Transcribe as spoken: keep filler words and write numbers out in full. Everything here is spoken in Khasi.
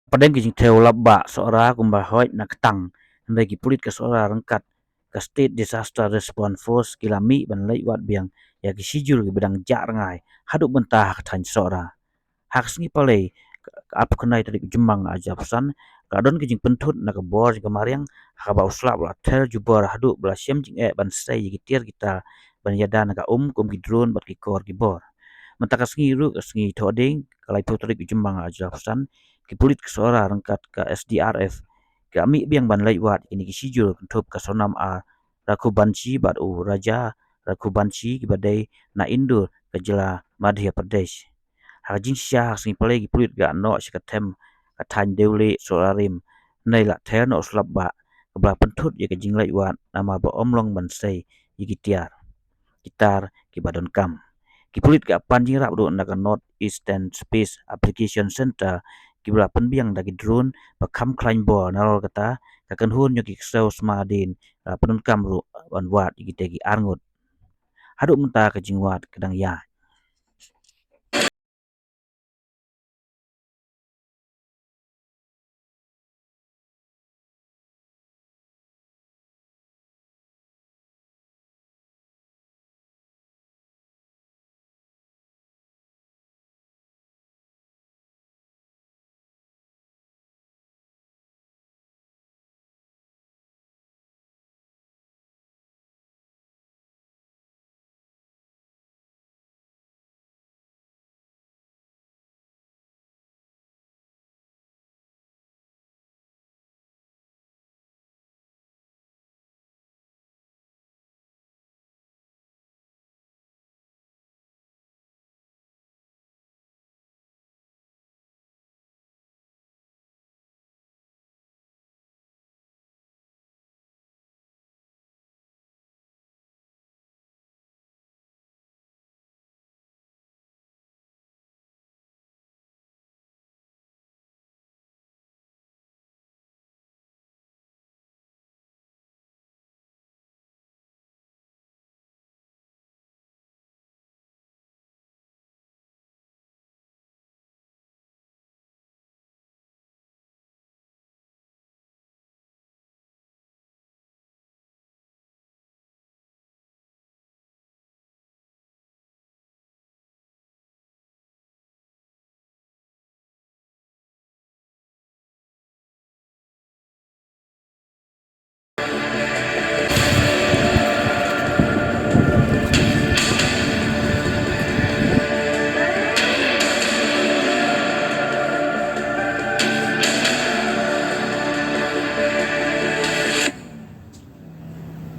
Hapdeng ki jingthew lap bah Sohra kumba hoi na ktang, hynrei ki pulit ka Sohra ryngkat ka State Disaster Response Force ki la mih ban leit wad biang ïa ki shijur kiba dang jah rngai haduh mynta ha ka thaiñ Sohra. Ha ka sngi Palei, ka arphew khyndai tarik u Jymmang ar hajar arphew san, ka don ka jingpynthut na ka bor jong ka mariang, ha kaba u slap u la ther jubor haduh ba la shem jingeh ban sei ïa ki tiar ki tar ban ïada na ka um kum ki drone bad ki kor ki bor. Mynta ka sngi ruh, ka sngi Thohdieng, ka laiphew tarik u Jymmang ar hajar arphew san, ki pulit ka Sohra ryngkat ka S D R F ki la mih biang ban leit wad ïa kine ki shijur kynthup ka Sonam R Raghuvanshi bad u Raja Raghuvanshi kiba dei na Indore ka jylla Madhya Pradesh. Ha ka jingshisha ha ka sngi Palei ki pulit ki la noh sha ka them ka thaiñ Deoli Sohrarim, hynrei la ther noh u slap bah kaba la pynthut ïa ka jingleit wad namar ba ym long ban sei ïa ki tiar ki tar kiba donkam. Ki pulit ki la pan jingïarap ruh na ka North Eastern Space Application Centre kiba la pynbiang da ki drone ba kham khlaiñ bor. Nalor kata, ka kynhun jong ki ksew sma dien la pyndonkam ruh ban wad ïa kitei ki arngut. Haduh mynta ka jingwad ka dang ïaid.